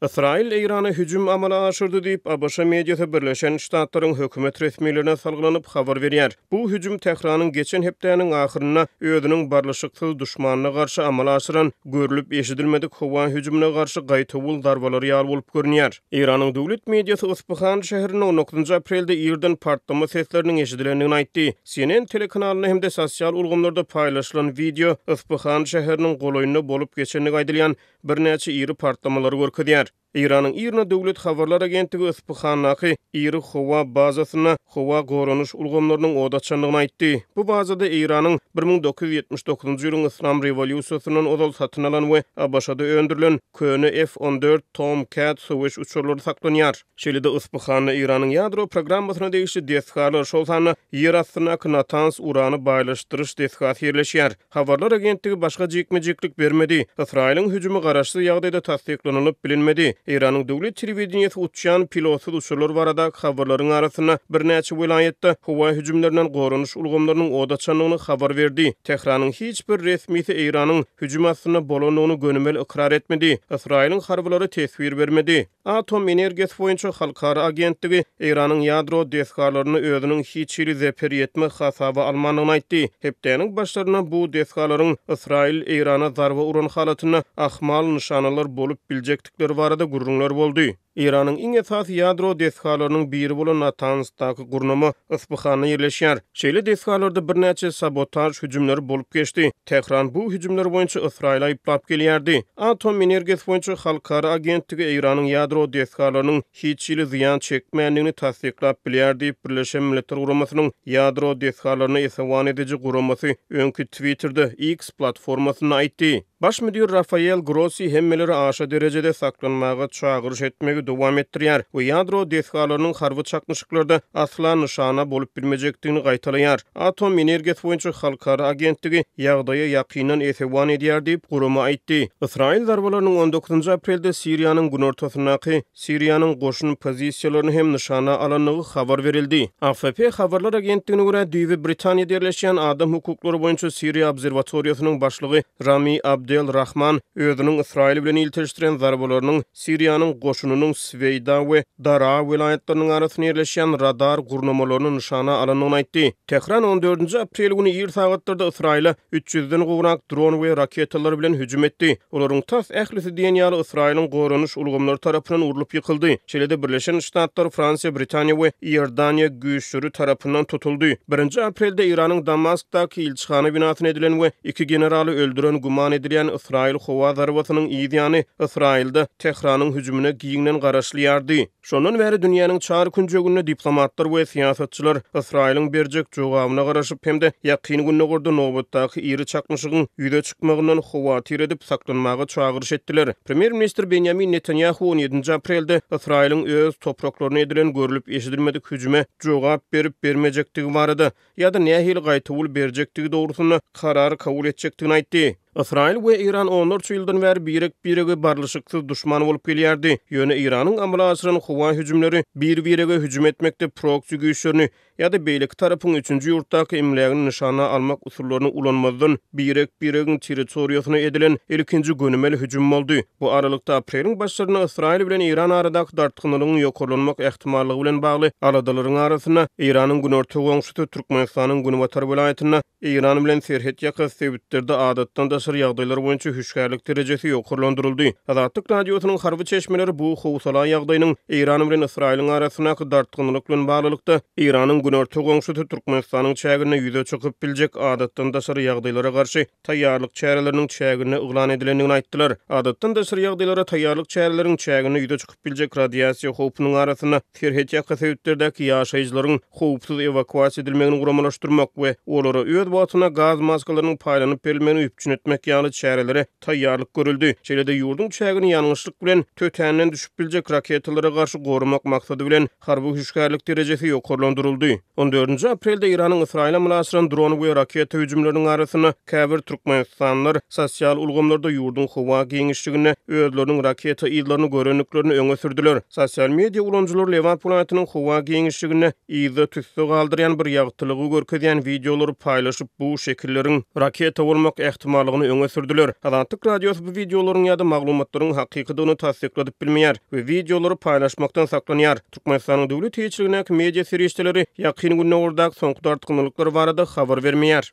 Ysraýyl Eýrana hüjüm amala aşyrdy diýip, ABŞ mediasy Birleşen Ştatlaryň hökümet resmilerine salgylanyp habar berýär. Bu hüjüm Tähranyň geçen hepdäniň ahyrynda özüniň barlyşyksyz duşmanyna garşy amala aşyran görlüp-eşidilmedik howa hüjümine garşy gaýtawul zarbalary ýaly bolup görünýär. Eýranyň döwlet mediasy Yspyhan şäherinde on dokuzynjy aprelde irden partlama sesleriniň eşidilendigini aýtdy. CNN telekanalynda hem-de sosial ulgamlarda paýlaşylan wideo Yspyhan şäheriniň golaýynda bolup geçendigi aýdylýan birnäçe iri partlamalary görkezýär. Eýranyň IRNA döwlet habarlar agentligi Yspyhandaky iri howa bazasynda howa goranyş ulgamlarynyň ot açandygyny aýtdy. Bu bazada Eýranyň 1979-njy ýylyň Yslam rewolýusiýasyndan ozal satyn alan we ABŞ-da öndürilen köne F-14 Tomcat söweş uçarlary saklanýar. Şeýle-de Yspyhanda Eýranyň ýadro programmasyna degişli desgalar, şol sanda ýer astyndaky Natanz urany baýlaşdyryş desgasy ýerleşýär. Habarlar agentligi başga jikme-jiklik bermedi. Ysraýylyň hüjümi garaşsyz ýagdaýda tassyklanylyp bilinmedi. Eýranyň döwlet telewideniýesi uçýan pilotsyz uçarlar baradaky habarlaryň arasynda birnäçe welaýatda howa hüjümlerinden goranyş ulgamlarynyň ot açandygyny habar berdi. Tähranyň hiç bir resmisi Eýranyň hüjüm astynda bolandygyny gönümel ykrar etmedi. Ysraýylyň harbylary teswir bermedi. Atom energiýasy boýunça halkara agentligi Eýranyň ýadro desgalaryna özüniň hiç hili zeper ýetme hasaba almandygyny aýtdy. Hepdäniň başlarynda bu desgalaryň Ysraýyl Eýrana zarba uran halatynda ahmal nyşanalar bolup biljekdikleri barada gürrüňler boldy. Eýranyň iň esasy ýadro desgalarynyň biri bolan Natanzdaky gurnama Yspyhanda ýerleşýär. Şeýle desgalarda birnäçe sabotaž hüjümleri bolup geçdi. Tähran bu hüjümler boýunça Ysraýyly aýyplap gelýärdi. Atom energiýasy boýunça halkara agentligi Eýranyň ýadro desgalarynyň hiç hili zyýan çekmändigini tassyklap bilýär diýip, Birleşen Milletler Guramasynyň ýadro desgalaryna esewan ediji guramasy öňki Twitterde, X platformasynda aýtdy. Baş müdir Rafael Grossi hemmeleri aşa derejede saklanmaga çagyryş etmegi dowam etdirýär we ýadro desgalarynyň harby çaknyşyklarda asla nyşana bolup bilmejekdigini gaýtalaýar. Atom energiýasy boýunça halkara agentligi ýagdaýa ýakyndan esewan edýär diýip, gurama aýtdy. Ysraýyl zarbalarynyň on dokuzynjy aprelde Siriýanyň günortasyndaky Siriýanyň goşun pozisiýalaryny hem nyşana alandygy habar berildi. AFP habarlar agentligine görä, düýbi Britaniýada ýerleşýän adam hukuklary boýunça Siriýa obserwatoriýasynyň başlygy Rami Abdel Rahman özüniň Ysraýyl bilen ilteşdiren zarbalarynyň Siriýanyň goşunynyň Sweýda we Daraa welaýatlarynyň arasynda ýerleşýän radar gurnamalaryny nyşana alandygyny aýtdy. Tähran on dördünji aprel güni ir sagatlarda Ysraýyla üç ýüzden gowrak dron we raketalar bilen hüjüm etdi. Olaryň tas ählisi diýen ýaly Ysraýylyň goranyş ulgamlary tarapyndan urlup ýykyldy. Şeýle-de Birleşen Ştatlar, Fransiýa, Britaniýa we Iordaniýa güýçleri tarapyndan tutuldy. Birinji aprelde Eýranyň Damaskdaky ilçihana binasyna edilen we iki generaly öldüren güman edilýän Ysraýyl howa zarbasynyň yz ýany Ysraýylda Tähranyň hüjümine giňden garaşylýardy. Şondan bäri dünýäniň çar künjeginde diplomatlar we syýasatçylar Ysraýylyň berjek jogabyna garaşyp hem-de Ýakyn Gündogarda nobatdaky iri çaknyşygyň ýüze çykmagyndan howatyr edip saklanmaga çagyryş etdiler. Premýer-ministr Benýamin Netanýahu on ýedinji aprelde Ysraýylyň öz topraklaryna edilen görlüp-eşidilmedik hüjüme jogap berip-bermejekdigi barada ýa-da nähili gaýtawul berjekdigi dogrusynda karar kabul etjekdigini aýtdy. Ysraýyl we Eýran onlarça ýyldan bäri birek-birege barlyşyksyz duşman bolup gelýärdi. Ýöne Eýranyň amala aşyran howa hüjümleri bir-birege hüjüm etmekde proksi güýçlerini ýa-da beýleki tarapyň üçünji ýurtdaky emlägini nyşana almak usullaryny ulanmazdan birek-biregiň territoriýasyna edilen ilkinji gönümel hüjüm boldy. Bu aralykda, apreliň başlarynda Ysraýyl bilen Eýran aradaky dartgynlylygyň ýokarlanmak ähtimallygy bilen bagly aladalaryň arasynda, Eýranyň günorta goňşusy Türkmenistanyň günbatar welaýatynda Eýran bilen serhet ýakasy sebitlerde adatdan daşary ýagdaýlar boýunça hüşgärlik derejesi ýokarlandyryldy. Azatlyk Radiosynyň harby çeşmeleri bu howsala ýagdaýynyň Eýran bilen Ysraýylyň arasyndaky dartgynlylyk bilen baglylykda, Eýranyň günorta goňşusy Türkmenistanyň çäginde ýüze çykyp biljek adatdan daşary ýagdaýlara garşy taýýarlyk çäreleriniň çäginde yglan edilendigini aýtdylar. Adatdan daşary ýagdaýlara taýýarlyk çäreleriň çäginde ýüze çykyp biljek radiasiýa howpunyň arasynda serhetýaka sebitlerdäki ýaşaýjylaryň howpsuz ewakuasiýa edilmegini guramalaşdyrmak we olara öz wagtynda gaz maskalarynyň paýlanyp berilmegini üpjün etmek ýaly çärelere taýýarlyk görüldi. Şeýle-de ýurduň çägini ýalňyşlyk bilen tötänden düşüp biljek raketalara garşy goramak maksady bilen harby hüşgärlik derejesi ýokarlandyryldy. On dördünji aprelde Eýranyň Ysraýyla amala aşyran dron we raketa hüjümleriniň arasynda käbir türkmenistanlylar sosial ulgamlarda ýurduň howa giňişliginde özleriniň raketa yzlaryny görendiklerini öňe sürdüler. Sosial media ulanyjylary Lebap welaýatynyň howa giňişliginde yzda tüsse galdyrýan bir ýagtylygy görkezýän wideolary paýlaşyp, bu şekilleriň raketa bolmak ähtimallygyny alandygyny öňe sürdüler. Azatlyk Radiosy bu wideolaryň ýa-da maglumatlaryň hakykydygyny tassykladyp bilmeýär we wideolary paýlaşmakdan saklanýar. Türkmenistanyň döwlet eýeçiligindäki media serişdeleri Ýakyn Gündogardaky soňky dartgynlyklar barada habar bermeýär.